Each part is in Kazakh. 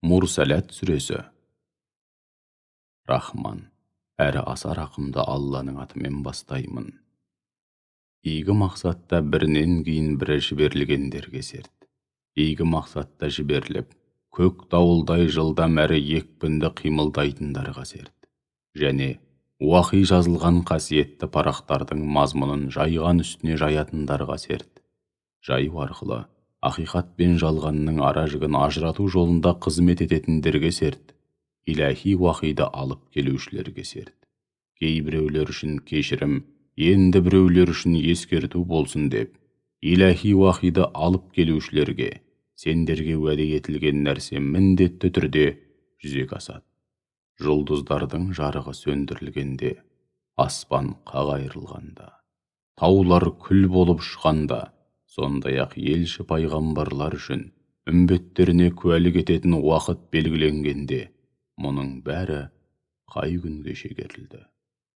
Мурсалат сүресі. Рахман, әрі аса рақымды Алланың атымен бастаймын. Игі мақсатта бірінен кейін бірі жіберілгендерге серт. Игі мақсатта жіберіліп, көк дауылдай жылдам әрі екпінді қимылдайтындарға серт. Және уақи жазылған қасиетті парақтардың мазмұнын жайған үстіне жаятындарға серт. Жаю арқылы ақиқат пен жалғанның ара жігін ажырату жолында қызмет ететіндерге серт. Иләһи уақиды алып келушілерге серт. Кейбіреулер үшін кешірім, енді біреулер үшін ескерту болсын деп, иләһи уақиды алып келушілерге сендерге уәде етілген нәрсе міндетті түрде жүзеге асады. Жұлдыздардың жарығы сөндірілгенде, аспан қақ айырылғанда, таулар күл болып ұшқанда, сондай-ақ елші пайғамбарлар үшін үмбеттеріне куәлік ететін уақыт белгіленгенде, мұның бәрі қай күнге шегерілді?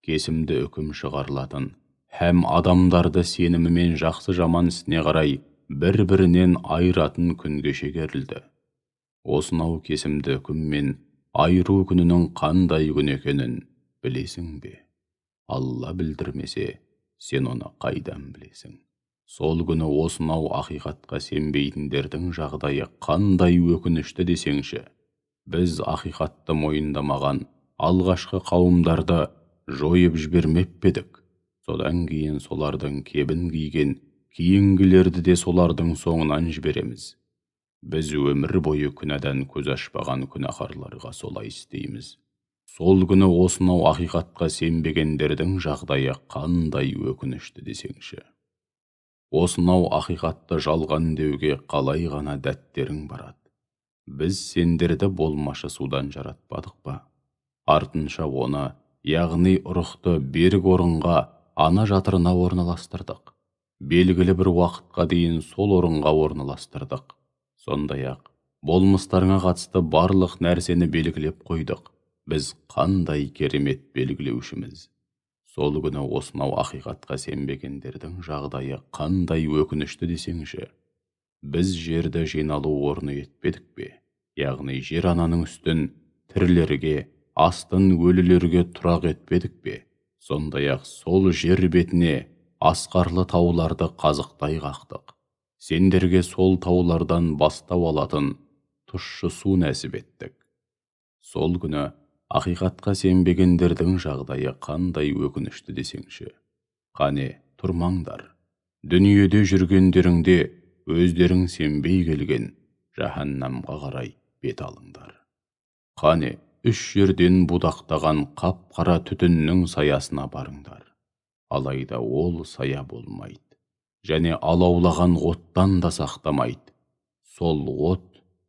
Кесімді үкім шығарылатын һәм адамдарды сенімімен жақсы жаман ісіне қарай бір-бірінен айыратын күнге шегерілді. Осынау кесімді үкім мен айыру күнінің қандай күн екенін білесің бе? Алла білдірмесе, сен оны қайдан білесің? Сол күні осынау ақиқатқа сенбейтіндердің жағдайы қандай өкінішті десеңші? Біз ақиқатты мойындамаған алғашқы қауымдарды жойып жібермеп пе едік? Содан кейін солардың кебін киген кейінгілерді де солардың соңынан жібереміз. Біз өмір бойы күнәдан көз ашпаған күнәһарларға солай істейміз. Сол күні осынау ақиқатқа сенбегендердің жағдайы қандай өкінішті десеңші? Осынау ақиқатты жалған деуге қалай ғана дәттерің барады? Біз сендерді болмашы судан жаратпадық па? Артынша оны, яғни ұрықты берік орынға, ана жатырына орналастырдық. Белгілі бір уақытқа дейін сол орынға орналастырдық. Сондай-ақ, болмыстарыңа қатысты барлық нәрсені белгілеп қойдық. Біз қандай керемет белгілеушіміз. Сол күні осынау ақиқатқа сенбегендердің жағдайы қандай өкінішті десеңші? Біз жерді жиналу орны етпедік пе? Яғни жер ананың үстін тірілерге, астын өлілерге тұрақ етпедік пе? Сондай-ақ сол жер бетіне асқарлы тауларды қазықтай қақтық. Сендерге сол таулардан бастау алатын тұщы су нәсіп еттік. Сол күні ақиқатқа сенбегендердің жағдайы қандай өкінішті десеңші? Қане, тұрмаңдар. Дүниеде жүргендеріңде өздерің сенбей келген жаһаннамға қарай бет алыңдар. Қане, үш жерден будақтаған қап-қара түтіннің саясына барыңдар. Алайда ол сая болмайды және алаулаған оттан да сақтамайды. Сол от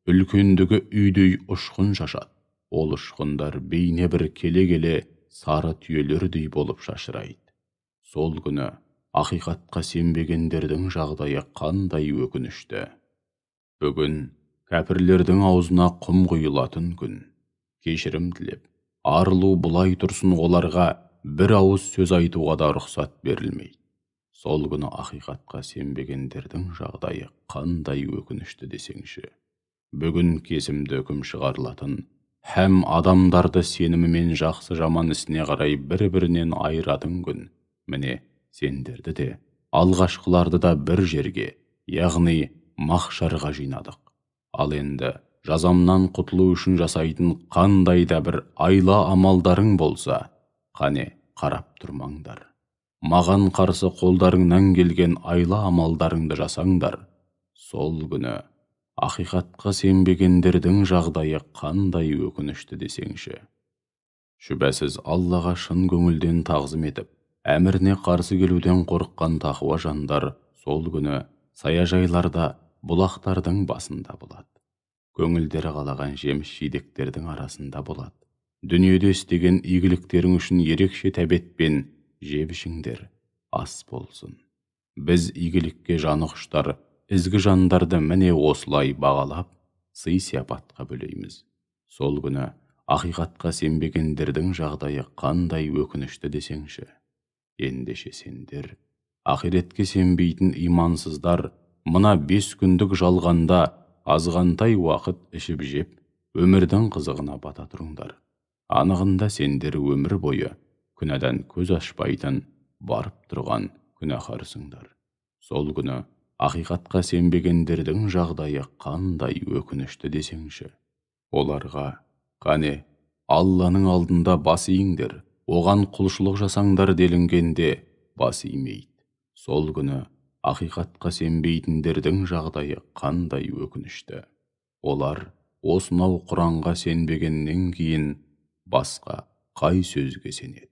үлкендігі үйдей ұшқын шашады. Ол ұшқындар бейне бір келе-келе сары түйелердей болып шашырайды. Сол күні ақиқатқа сенбегендердің жағдайы қандай өкінішті. Бүгін кәпірлердің аузына құм құйылатын күн. Кешірім тілеп, арылу бұлай тұрсын, оларға бір ауыз сөз айтуға да рұқсат берілмейді. Сол күні ақиқатқа сенбегендердің жағдайы қандай өкінішті десеңші? Бүгін кесімді үкім шығарылатын һәм адамдарды сенімімен жақсы жаман ісіне қарай бір-бірінен айыратын күн. Міне, сендерді де, алғашқыларды да бір жерге, яғни махшарға жинадық. Ал енді жазамнан құтылу үшін жасайтын қандай да бір айла амалдарың болса, қане, қарап тұрмаңдар. Маған қарсы қолдарыңнан келген айла амалдарыңды жасаңдар. Сол күні ақиқатқа сенбегендердің жағдайы қандай өкінішті десеңші? Шүбәсіз Аллаға шын көңілден тағзым етіп, әміріне қарсы келуден қорыққан тақуа жандар сол күні саяжайларда бұлақтардың басында болады. Көңілдері қалаған жеміс-жидектердің арасында болады. Дүниеде істеген игіліктерің үшін ерекше тәбетпен жеп ішіңдер, ас болсын. Біз игілікке жаны құштар, ізгі жандарды міне осылай бағалап, сый-сияпатқа бөлейміз. Сол күні ақиқатқа сенбегендердің жағдайы қандай өкінішті десеңші? Ендеше сендер, ақиретке сенбейтін имансыздар, мына 5 күндік жалғанда азғантай уақыт ішіп жеп, Өмірдің қызығына бата тұрыңдар. Анығында сендер өмір бойы күнәдан көз ашпайтын барып тұрған күнәһарсыңдар. Сол күні ақиқатқа сенбегендердің жағдайы қандай өкінішті десеңші. Оларға: қане, Алланың алдында бас иіңдер, оған құлшылық жасаңдар делінгенде бас имейді. Сол күні ақиқатқа сенбейтіндердің жағдайы қандай өкінішті. Олар осынау Құранға сенбегеннен кейін басқа қай сөзге сенеді?